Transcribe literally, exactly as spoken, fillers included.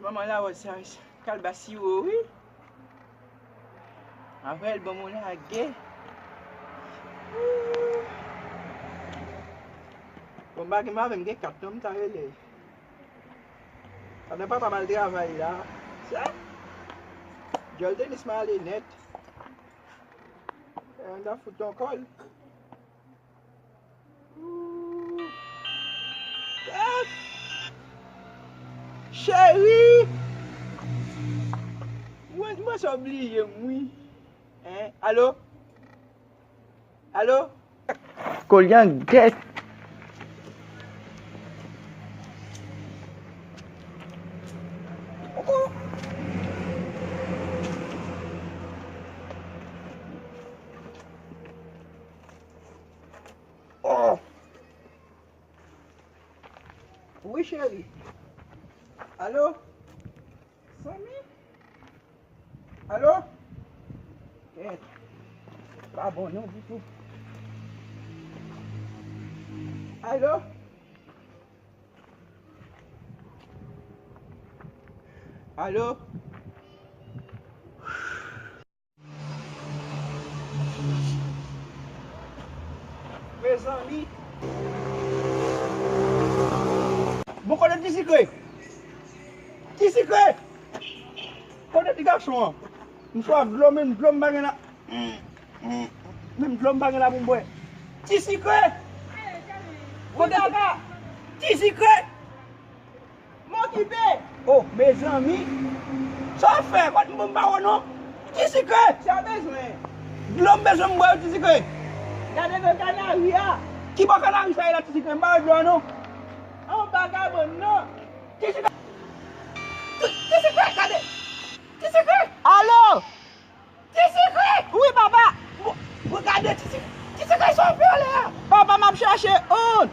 Manman Lawòs sa, kalbas siwo, wi. Apre l ban m yon lage. Bon, m pa gen, m pa menm gen kat non, m ta rele. Pandan papa m al travay la. Sa? Djòl tenis m ale nèt. E, m ta fout yon kòl. Cheri! Mwen, mwen sa bliye m, wi. Hein? Alo? Alo? Kolyanget. Oh. Wi, cheri. Alo? Zanmi? Alo? Kèt. Pa bon non ditou. Alo? Alo? Mezanmi. Bon, kote ti sikre? Ti sikre! Kote ti gason an? M swaf dlo, menm dlo m pa gen la. Menm dlo m pa gen la pou m bwè. Ti sikre! Kote ti sikre? M okipe. Oh, mezanmi. Sa w fè? Kot m pa wè non. Ti sikre. Sa w bezwen? Dlo m bezwen m bwè, ti sikre. Gade nan kanari a. Ki bò kanari sa ye la, ti sikre? M pa wè dlo a non. An bagay bon non. Ti sikre. Ti, ti sikre, gade. Ti sikre. Alo. Ti sikre! Wi, papa! Bon, bon, gade, ti sikre, ti sikre, sa w fè anlè a? Papa, m ap chache on.